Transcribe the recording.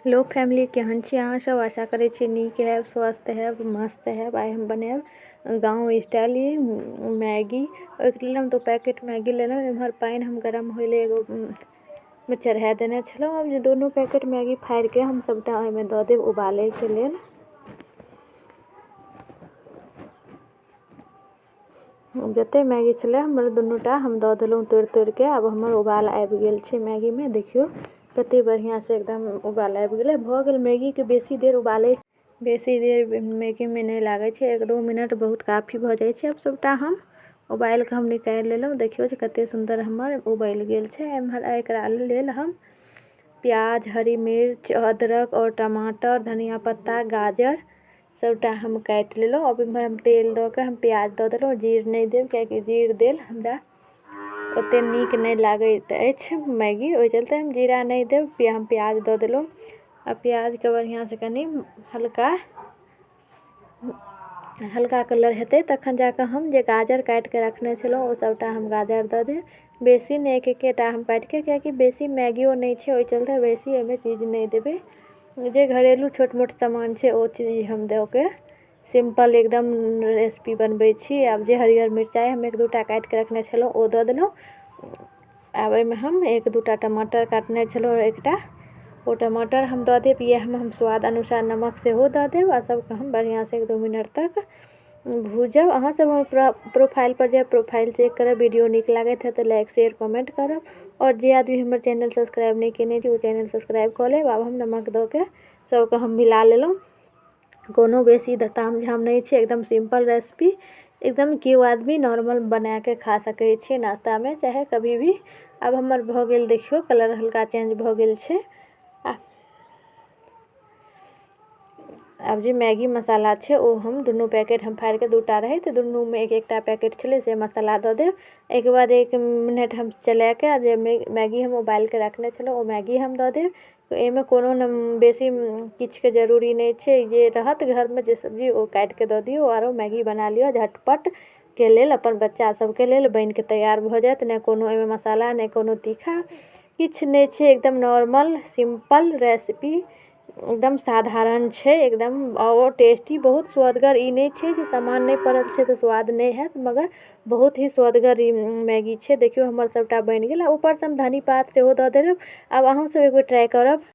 Hello family, केहन छी अहाँ सब? आशा करै छी नीक हैब, स्वस्थ हैब, मस्त हैब। आइ हम बनायब गाँव स्टाइल मैगी। ओहिके लेल हम 2 पैकेट मैगी लेलहुँ। एम्हर पानि हम गरम होइ लए एगो मे चढ़ा देने छलहुँ। आब जे दुनू पैकेट मैगी फाड़िके हम सबटा ओहिमे दऽ देब उबालैके लेल। जतेक मैगी छलै हमर दुनूटा हम दऽ देलहुँ तोड़ि तोड़िके। आब हमर उबाल आबि गेल छै मैगीमे। देखियौ कतेक बढ़िआँसँ एकदम उबाल आबि गेलै, भऽ गेल। मैगीके बेसी देर उबालै, बेसी देर मैगीमे नहि लागै छै, 1-2 मिनट बहुत काफी भऽ जाइ छै। आब सबटा हम उबालिके हम निकालि लेलहुँ। देखियौ जे कतेक सुन्दर हमर उबलि गेल छै। एम्हर एकरा लेल हम प्याज, हरी मिर्च, अदरक आओर टमाटर, धनिया पत्ता, गाजर सबटा हम काटि लेलहुँ। आब एम्हर हम तेल दऽ कऽ हम प्याज दऽ देलहुँ। जीर नहि देब, कियाकि जीर देल हमरा ओतेक नीक नहि लागैत अछि मैगी, ओहि चलते हम जीरा नहि देब। हम प्याज दऽ देलहुँ आ प्याजके बढ़िआँसँ कनि हल्का हल्का कलर हेतै तखन जाकऽ हम जे गाजर काटिके रखने छलहुँ ओ सबटा हम गाजर दऽ देब। बेसी नहि, एक एकेटा हम काटिके, कियाकि बेसी मैगियो नहि छै, ओहि चलते बेसी एहिमे चीज नहि देबै। जे घरेलू छोट मोट सामान छै ओ चीज हम दऽ कऽ सिम्पल एकदम रेसिपी बनबै छी। आब जे हरियर मिरचाइ हम 1-2टा काटिके रखने छलहुँ ओ दऽ देलहुँ। आब एहिमे हम 1-2टा टमाटर काटने छलहुँ, एकटा ओ टमाटर हम दऽ देब। इएहमे हम स्वाद अनुसार नमक सेहो दऽ देब आ सबके हम बढ़िआँसँ 1-2 मिनट तक भूजब। अहाँ सब हमर प्रोफाइल पर जायब, प्रोफाइल चेक करब। वीडियो नीक लागैत है तऽ लाइक, शेयर, कमेंट करब और जे आदमी हमर चैनल सब्सक्राइब नहि केने छी ओ चैनल सब्सक्राइब कऽ लेब। आब हम नमक दऽ के सबके हम मिला लेलहुँ। कोनो बेसी ताम झाम नहि छै, एकदम सिम्पल रेसिपी, एकदम केओ आदमी नॉर्मल बनाके खा सकै छै नाश्तामे चाहे कभी भी। आब हमर भऽ गेल, देखियौ कलर हल्का चेंज भऽ गेल छै। आब जे मैगी मसाला छै ओ हम दुनू पैकेट हम फाड़िके, 2टा रहै तऽ दुनूमे एक एकटा पैकेट छलै, से मसाला दऽ देब। एहिके बाद 1 मिनट हम चलाके जे मैगी हम उबालिके रखने छलहुँ ओ मैगी हम दऽ देब। एहिमे कोनो बेसी किछुके जरूरी नहि छै, जे रहत घरमे जे सब्जी ओ काटिके दऽ दियौ आरो मैगी बना लिअ झटपट के लेल, अपन बच्चा सबके लेल बनिके तैयार भऽ जायत। नहि कोनो एहिमे मसाला, नहि कोनो तीखा, किछु नहि छै, एकदम नॉर्मल सिम्पल रेसिपी, एकदम साधारण छै एकदम, आओर टेस्टी, बहुत स्वादगर। ई नहि छै जे सामान नहि पड़ल छै तऽ स्वाद नहि हैत, मगर बहुत ही स्वादगर ई मैगी छै। देखियौ हमर सबटा बनि गेल आ ऊपरसँ हम धनी पात सेहो दऽ देलहुँ। आब अहूँ सब एक बेर ट्राई करब।